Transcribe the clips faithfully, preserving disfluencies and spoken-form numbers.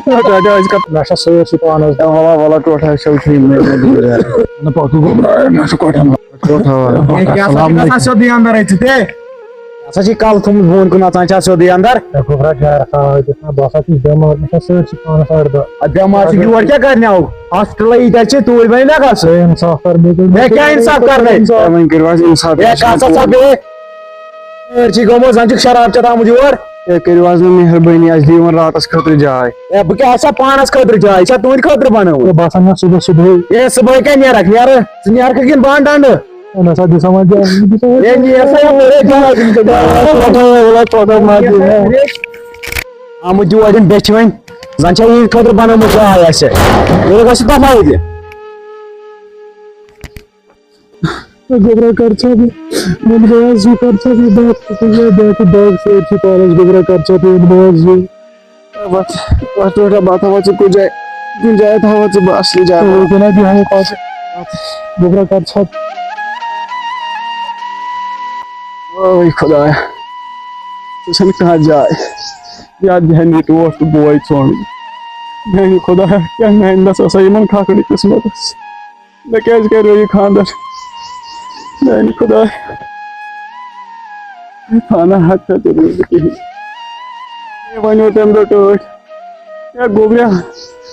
ٹاٹا، أسۍ کَر، مےٚ چھا سٲرسٕے پانَس۔ وَلا، وَلا، ٹوٹھا، أسۍ چھا وٕچھُن یِمنٕے۔ نہ، پَکھ گوٚبرا، مےٚ چھُ کۄٹھٮ۪ن۔ ٹوٹھا وَلا۔ ہے، کیٛاہ سا چھُکھ السلام گژھان علیکم۔ سیوٚدُے اَندَر أژِتھ، ہے؟ ژےٚ ہسا چھُے کَلہٕ تھوٚمُت بۄن کُن اَژان، چھا سیوٚدُے اَندَر؟ ہے، گوٚبرا، گرٕ سا آیہِ دِتھ نہ، بہٕ ہسا چھُس بٮ۪مار، مےٚ چھا سٲرسٕے پانَس اَڑٕ دَگ۔ اَدٕ بٮ۪مار چھُکھ یور کیٛاہ کَرنہِ آوُکھ؟ ہاسپِٹَلٕے ییٚتہِ چھِ، توٗرۍ بَنہِ نہ گژھُن۔ ہے، اِنصاف کر بیٚیہِ۔ ہے، کیٛاہ اِنصاف کَرنَے؟ ہے، وۄنۍ کٔرِو حظ اِنصاف۔ ہے، کَتھ سا ژٕ بیٚیہِ؟ أڑۍ چھِ گٔمٕژ، زَن چھُکھ شراب چٮ۪تھ آمُت یور۔ ہے، کٔرِو حظ وۄنۍ مہربٲنی، اَسہِ دِیِو وۄنۍ راتَس خٲطرٕ جاے۔ ہے، بہٕ کیٛاہ آسہٕ ہا پانَس خٲطرٕ جاے؟ یہِ چھا تُہٕنٛدِ خٲطرٕ بَنٲومٕژ؟ ہے، بہٕ آسہٕ ہا نہ صُبحَس صُبحٲے۔ ہے، صُبحٲے کَتہِ نیرَکھ؟ نیرٕ، ژٕ نیرَکھ کِنہٕ بہٕ اَنہٕ ڈَنٛڈٕ؟ ہے، نہ سا، دِ سا وۄنۍ جاے۔ ہے، نیر سا یَپٲرۍ، ہے، جاے دِمہٕ ژےٚ۔ آمُت یور یِم بیٚچھِ وۄنۍ، زَن چھا یِہِنٛدِ خٲطرٕ بَنٲومٕژ جاے اَسہِ؟ یورٕ گژھِ تَپٲرۍ تہِ۔ گوٚبرا، کر ژٕ مےٚ، مےٚ بہٕ حظ یہِ کر ژٕ مےٚ بیٛاکھ، بیٛاکھ بیگ سۭتۍ چھِ پانَس، گوٚبرا، کر ژٕ مےٚ بہٕ حظ یہِ۔ وَتھ، وَتھ ٹوٹھا، بہٕ تھاوَتھ ژٕ کُنہِ جایہِ، کُنہِ جایہِ تھاوَتھ ژٕ بہٕ اَصلہِ جایہِ۔ تہٕ وٕنکٮ۪ن بیٚہمو پَتہٕ۔ گوٚبرا، کر ژٕ۔ اوے خۄدایا، ژٕ چھَنہٕ کانٛہہ جاے۔ یا بیٚہن یہِ ٹوٹھ تہٕ بوے ژھوٚن۔ میٛانہِ خۄدایا، کیٛاہ میٛانہِ دَس آسا یِمَن کھکھٕنہِ قٕسمَتَس۔ مےٚ کیٛازِ کَریو یہِ خانٛدر؟ میٛانہِ خۄداے، پانہ حق تہِ روٗد نہٕ کِہیٖنۍ۔ مےٚ وَنیو تَمہِ دۄہ ٹٲٹھۍ، "ہے گوٚبریا،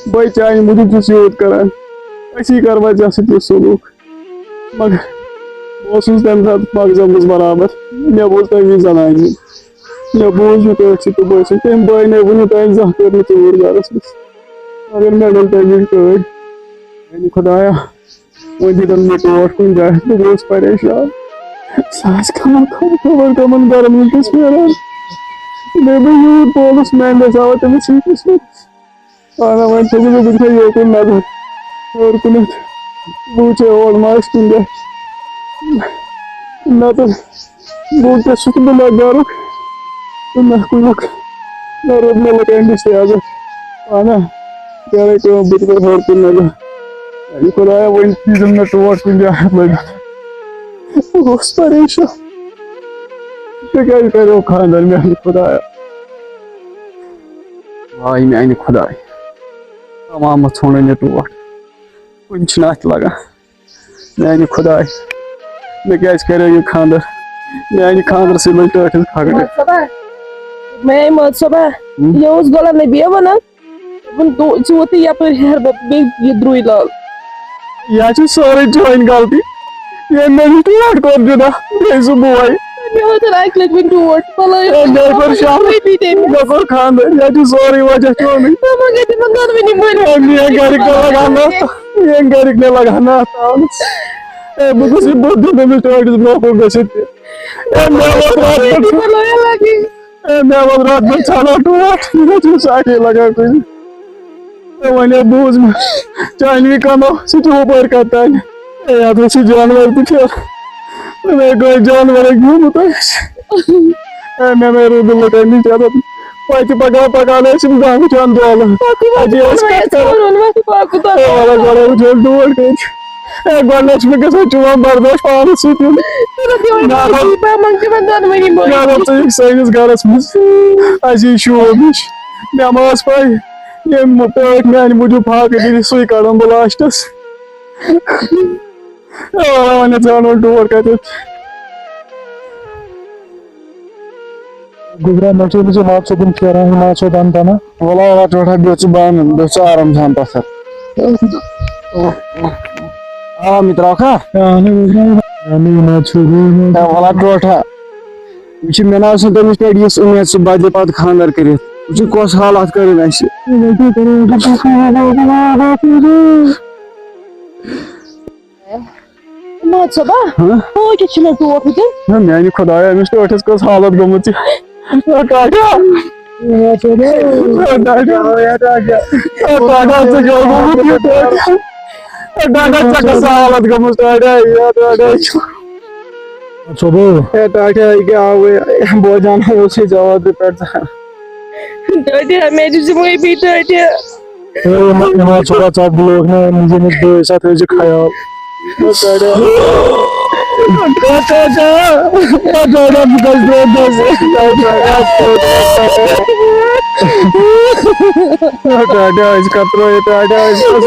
بٔے چانہِ موٗجوٗب چھُس یوٗت کَران، أسی کَروا ژےٚ سۭتۍ یہِ سلوٗک؟" مگر بہٕ اوسُس تَمہِ ساتہٕ مغزَس منٛز برابر۔ مےٚ بوٗز تَمہِ وِزِ زَنانہِ ہُنٛد۔ مےٚ بوٗز یہِ ٹٲٹھۍ سۭتۍ تہٕ بٔے سۭتۍ۔ تٔمۍ بٲے نے وٕنیُک تام زانٛہہ کٔر نہٕ ژوٗر گَرَس منٛز۔ مگر مےٚ گٔے تَمہِ وِزِ ٹٲٹھۍ۔ میٛانہِ خۄدایا، وۄنۍ دِتن مےٚ ٹوٹھ کُنہِ جایہِ، بہٕ گوس پریشان۔ سُہ آسہِ کمن، کمن، کمن، کمن گرن وٕنکیٚس پھیران۔ ییٚلہِ بہٕ یوٗت بولُس، میانہِ دٔسۍ آو تٔمِس یہِ قٕسمت۔ اہن وۄنۍ تھوٚو بہٕ، بہٕ دِمہٕ ہا یوکُن نظر، ہیوٚر کُنتھ۔ بہٕ وٕچھے اور ما آسہِ کُنہِ جایہِ۔ نتہٕ گوٚو کیٛاہ، سُہ تہِ بہٕ لگہٕ گرُک۔ تہٕ نہ کُنیُک، نہ روٚٹ مےٚ لُکن نِش تہِ عزت۔ اہن، گرے کٲم، بہٕ تہِ کرٕ ہیوٚر کُن نظر۔ اے خۄدایا، وۄنۍ دیٖزٮ۪م مےٚ ٹوٹھ کُنہِ جایہِ لٔبِتھ۔ بہٕ گوس پریشان۔ ژےٚ کیٛازِ کریو خانٛدر میٛانہِ خۄدایا؟ واے میٛانہِ خۄداے، تمامس ژھونڈے مےٚ ٹوٹھ، کُنہِ چھُنہٕ اتھ لگان۔ میٛانہِ خۄداے، مےٚ کیٛازِ کریو یہِ خانٛدر؟ میٛانہِ خانٛدرٕ سۭتۍ لٔج ٹٲٹھۍ ہٕنٛز پھکھ۔ ماما صٲبا، مے ماما صٲبا، ہُم؟ یہِ اوس غلام نبی وَنان، دوٚپُن، دو-، ژٕ ووتُے یَپٲرۍ ہیٚہر بَب، بیٚیہِ یہِ درٛوے لال۔ یہِ حظ چھِ سٲرٕے چٲنۍ غلطی۔ ییٚمۍ مےٚ یہِ ٹوٹھ کوٚر جُدا، بیٚیہِ سُہ بوے۔ مےٚ ووت اَکہِ لَٹہِ وۄنۍ ٹوٹھ، بَلٲے۔ ہے، مےٚ کوٚر شاہ، مےٚ کوٚر خانٛدر، یہِ حظ چھِ سورُے وجہ چونُے۔ ماما گٔے تِمَن دۄنوٕنی مٔرِتھ۔ ہے، میٛٲنۍ گَرِکۍ مےٚ لَگان نہٕ اَتھ، میٛٲنۍ گَرِکۍ مےٚ لَگان نہٕ اَتھ تاونَس۔ ہے، بہٕ گوٚژھُس یہِ بُتھ دیُن تٔمِس ٹٲٹھِس برٛونٛہہ کُن گٔژھِتھ تہِ۔ ہے، مےٚ ووت راتھ پٮ۪ٹھ، بَلٲے لَگی۔ ہے، مےٚ ووت راتھ پٮ۪ٹھ ژھانٛڈان ٹوٹھ، مےٚ چھُنہٕ سَکھٕے لَگان کُنہِ۔ ہے، وۄنۍ ہے بوٗز مےٚ، چانہِ وی کَنو سُہ تہِ ہُپٲرۍ کَتھ تانۍ۔ ہے، اَتھ اوس یہِ جانوَر تہِ پھیران۔ ہے، کٲنٛسہِ جانوَرَے کھیوٚمُت آسہِ۔ ہے، مےٚ مےٚ روٗد نہٕ لُکَن نِش عزت۔ وَتہِ پَکان پَکان ٲسۍ یِم گامہٕ چَن دولہٕ۔ پَکُن، اَتہِ ٲسۍ وَتہِ کَتھ کَران۔ ژھانٛڈُن، وَتہِ پَکُن، ہے، وَلہٕ گۄڈٕ وٕچھو ڈوٹھ کٔرِتھ۔ ہے، گۄڈٕنٮ۪تھ چھُ مےٚ گژھان چون برداش پانَس سۭتۍ یُن۔ ژٕ رَٹھ یِمَن نہ، دۄنوٕنی، بہٕ منٛگہٕ تِمَن دۄنوٕنی مٲفی۔ مےٚ رَٹ ژٕ یِکھ سٲنِس گَرَس منٛز۔ اَسہِ یی شوب ہِش۔ مےٚ ما ٲس پَے، ییٚمۍ ٹٲٹھۍ میٛانہِ موٗجوٗب فاقہٕ دِنہِ، سُے کَڑَن بہٕ لاسٹَس۔ آ، وۄنۍ ژھانٛڈ وۄنۍ ٹوٹھ کَتٮ۪تھ۔ گوٚبرا، مےٚ چھُ أمِس عماد صٲبُن پھیران، عماد صٲب اَنہٕ تَنہ۔ وَلہٕ، وَلہٕ، ٹوٹھا، بیٚہہ ژٕ بہٕ اَنہٕ، بیٚہہ ژٕ آرام سان پَتھَر۔ آ، مےٚ ترٛاوکھا؟ آ، نہ، گوٚبرا، اَنہٕ عماد صٲب، عماد ہے، وَلہٕ، ٹوٹھا۔ یہِ چھُ مےٚ نہ آسان تٔمِس پٮ۪ٹھ یِژھ اُمید، سُہ بدلہِ پَتہٕ خانٛدر کٔرِتھ۔ وٕچھِو کۄس حالات کٔرٕن اَسہِ۔ عماد صٲبا، ہاں؟ ہُہ کیٛاہ چھُ مےٚ ٹوٹھ وٕنکیٚن؟ نہ، میٛانہِ خۄدایہ، أمِس ٹٲٹھِس کۄس حالت گٔمٕژ چھِ۔ ٹاٹا۔ ٹاٹا۔ ٹاٹا، ژٕ کیٛاہ گوٚمُت یہِ ٹاٹا؟ ٹاٹا، ژےٚ کۄس حالت گٔمٕژ ٹاٹا؟ یا ٹاٹا۔ صُبحو۔ ہے ٹاٹا، یہِ کیٛاہ آوُے؟ بوزان اوسُے ژےٚ اوترٕ پٮ۪ٹھ۔ ٹاٹا، مےٚ دِ ژٕ معٲفی، ٹاٹا۔ اے، یِمو، یِمو ژھُنٛڈا ژَپ بُلوک نا، مےٚ ییٚمِس بٲے ساتہٕ تھٲیزِ خیال۔ ٹاٹا، ٹاٹا، ٹاٹا، بہٕ گژھٕ برٛونٛہہ، بہٕ گژھٕ۔ ٹاٹا، ٹاٹا، أسۍ کَتھ ترٛٲیِو، ٹاٹا، أسۍ کَتھ۔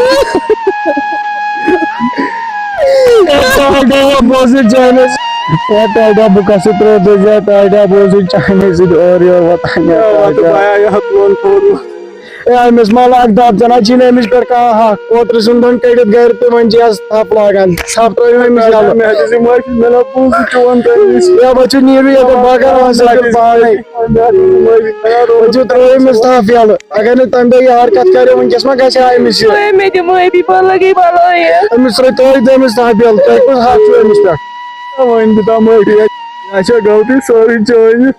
ٹاٹا، بہٕ اوسُس چانہِ سۭتۍ۔ ٹاٹا، بہٕ کَتھ سۭتۍ ترٛٲوٕ تُہۍ زیادٕ؟ ٹاٹا، بہٕ اوسُس چانہِ سۭتۍ اورٕ یورٕ وۄتان۔ یا وَتہٕ ٹاٹا۔ بایا، یہِ ہا تُلُن تھوٚد۔ ہے، أمِس ما لاگ دَب، زَن حظ چھِنہٕ أمِس پٮ۪ٹھ کانٛہہ حق۔ اوترٕ ژھُن دَن کٔڑِتھ گَرِ تہٕ وۄنۍ چھِ اَسہِ تھَپھ لاگان۔ ژھَپھ ترٛٲیِو أمِس یَلہٕ۔ مےٚ حظ ٲسۍ یہِ معٲفی، مےٚ نہ بوٗز یہِ چون تَمہِ وِزِ۔ ہے، وۄنۍ چھُ نیٖرِو یَپٲرۍ، بَغٲر وَنسا تہِ پانَے۔ وۄنۍ چھُ ترٛٲیِو أمِس تھَپھ یَلہٕ۔ اگر نہٕ تَمہِ دۄہ یہِ حرکت کَرِ، وٕنۍکٮ۪س ما گژھِ ہا أمِس یہِ؟ ترٛٲیِو مےٚ تہِ معٲفی، بہٕ لَگے بَلایہِ۔ أمِس ترٛٲے، ترٛٲیِو تُہۍ أمِس تھَپھ یَلہٕ۔ تۄہہِ کُس حق چھُ أمِس پٮ۪ٹھ؟ وۄنۍ دِتا معٲفی، یہِ چھےٚ غلطی سٲرٕے چٲنۍ۔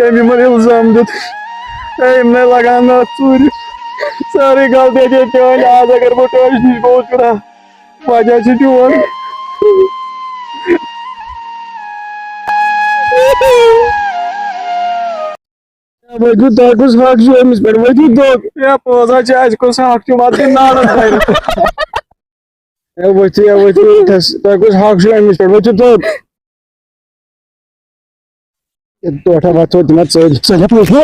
أمۍ یِمن الزام دیُت، ہے، یِم نے لگان نہٕ اتھ ژوٗرِ۔ سٲرٕے غلطی چھےٚ چٲنۍ۔ آز اگر بہٕ ٹٲٹھۍ نِش گوٚوُس، خۄدا، وجہ چھُ چون۔ ؤتھِو، تۄہہِ کُس حق چھُ أمِس پٮ۪ٹھ؟ ؤتھِو، دۄہ۔ ہے، پوٚز ہا چھُ، اَسہِ کُس حق چھُ؟ وَتھ دِ نالَس بَرِ۔ ہے، ؤتھِو، ہے، ؤتھِو، تۄہہِ کُس حق چھُ أمِس پٮ۪ٹھ؟ ؤتھِو، دۄہ۔ ہے، ٹوٹھا وۄتھو، تِمن ژٔلۍ، ژٔلۍ پٲٹھۍ۔